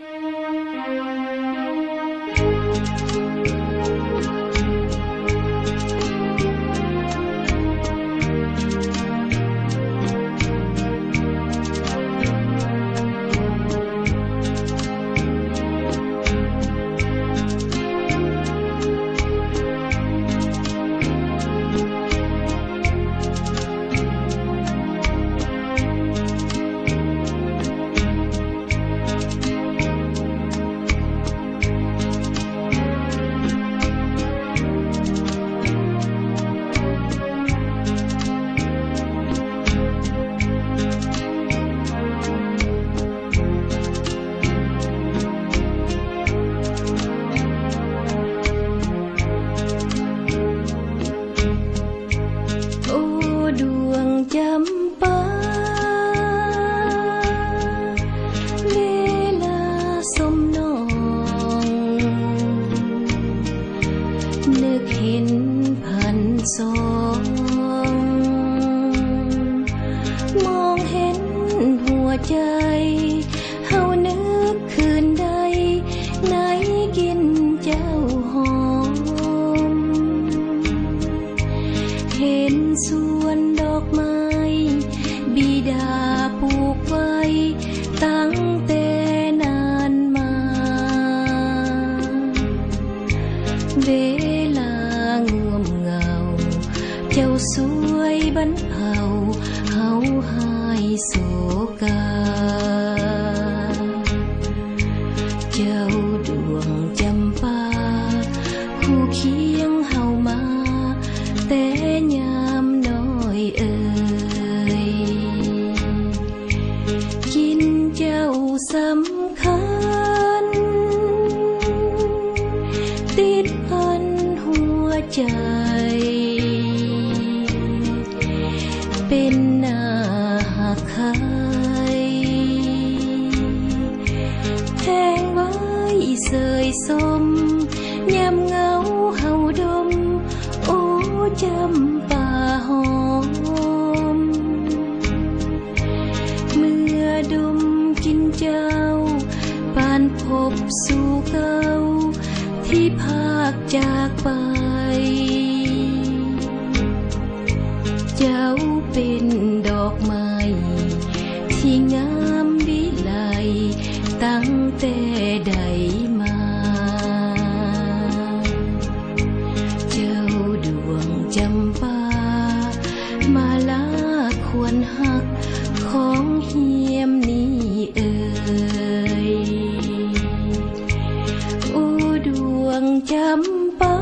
ໂອ້ ດວງຈຳປາ ເວລາສົມນອງ ນຶກເຫັນພັນສອງ ມອງເຫັນຫົວໃຈ ເຮົານຶກຄືນໄດ້ ໃນກິ່ນເຈົ້າຫອມ ເຫັນສວນດອກໄມ້ ບິດາປູກໄວ້ ຕັ້ງແຕ່ນານມາ ເວລາງ່ວມເຫງົາ ເຈົ້າຊ່ວຍບັນເທົາ ເຮົາຫາຍໂສກາ ເຈົ້າດວງຈຳປາ ຄູ່ຄຽງເຮົາມາ ແຕ່ຍາມນ້ອຍເອີຍ ກິ່ນເຈົ້າສຳຄັນ ຕິດພັນຫົວໃຈ ເປັນໜ້າຮັກໃຄ່ ແທງໄວ້ເຊີຍສົມ ຍາມເຫງົາເຮົາດົມ ໂອ້ ຈຳປາຫອມ ເມື່ອດົມກິ່ນເຈົ້າ ປານພົບສູ່ເກົ່າ ທີ່ພາກຈາກໄປ ເຈົ້າເປັນດອກໄມ້ ທີ່ງາມວິໄລ ຕັ້ງແຕ່ໃດມາ ເຈົ້າດວງຈຳປາ ມາລາຄວນຮັກ ຂອງຮຽມນີ້ເອີຍ ໂອ້ ດວງຈຳປາ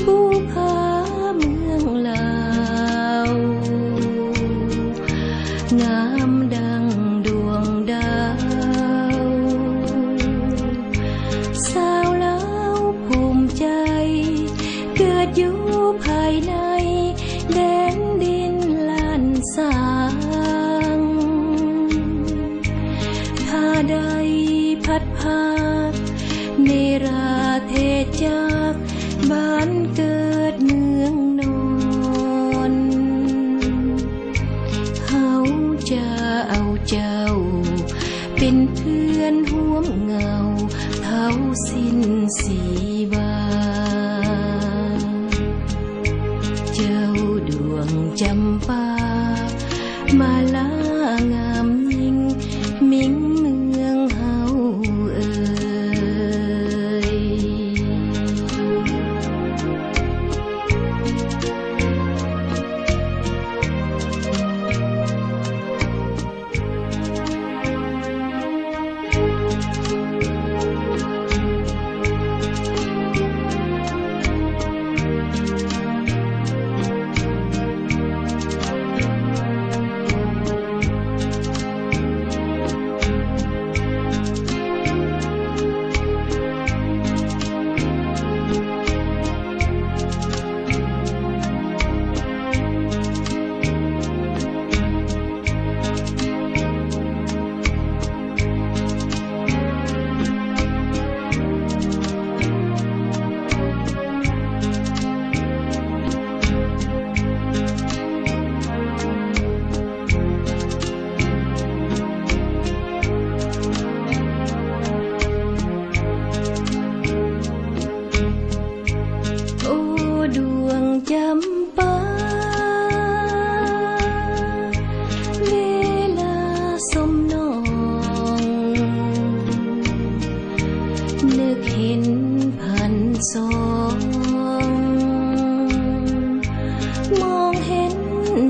ບຸພາເມືອງລາວ ງາມດັ່ງດວງດາວ ສາວລາວພູມໃຈ ເກີດຢູ່ພາຍໃນ ແດນດິນລ້ານຊ້າງ ຖ້າໄດ້ພັດພາກ ເນລະເທດຈາກ ບ້ານເກີດເມືອງນອນ ເຮົາຈະເອົາເຈົ້າ ເປັນເພື່ອນຮ່ວມເຫງົາ ເທົ່າສິ້ນຊີວາ ເຈົ້າດວງຈຳປາ ມາລາງາມຍິ່ງ ມິ່ງເມືອງເຮົາເອີຍ.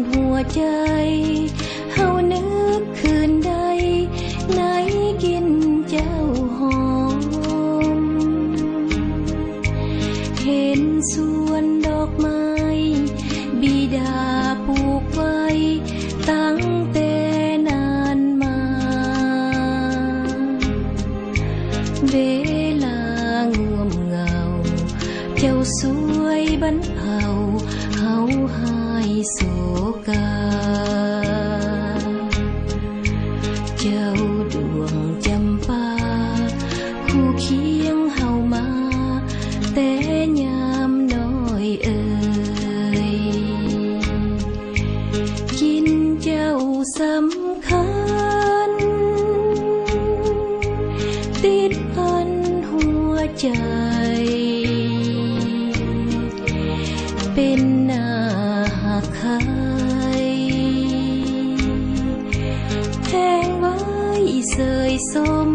ຫົວໃຈເຮົານຶກຄືນໄດ້ ໃນກິ່ນເຈົ້າຫອມ ເຫັນສວນດອກໄມ້ ບິດາປູກໄວ້ ຕັ້ງແຕ່ນານມາ ເວລາງ່ວມເຫງົາ ເຈົ້າຊ່ວຍບັນເທົາ ເຮົາຫາຍໂສກາ ເຈົ້າດວງຈຳປາ ຄູ່ຄຽງເຮົາມາ ແຕ່ຍາມນ້ອຍເອີຍ ກິ່ນເຈົ້າສຳຄັນ ຕິດພັນຫົວໃຈ ເປັນໜ້າຮັກໃຄ ແທງໄວ້ເຊີຍຊົມ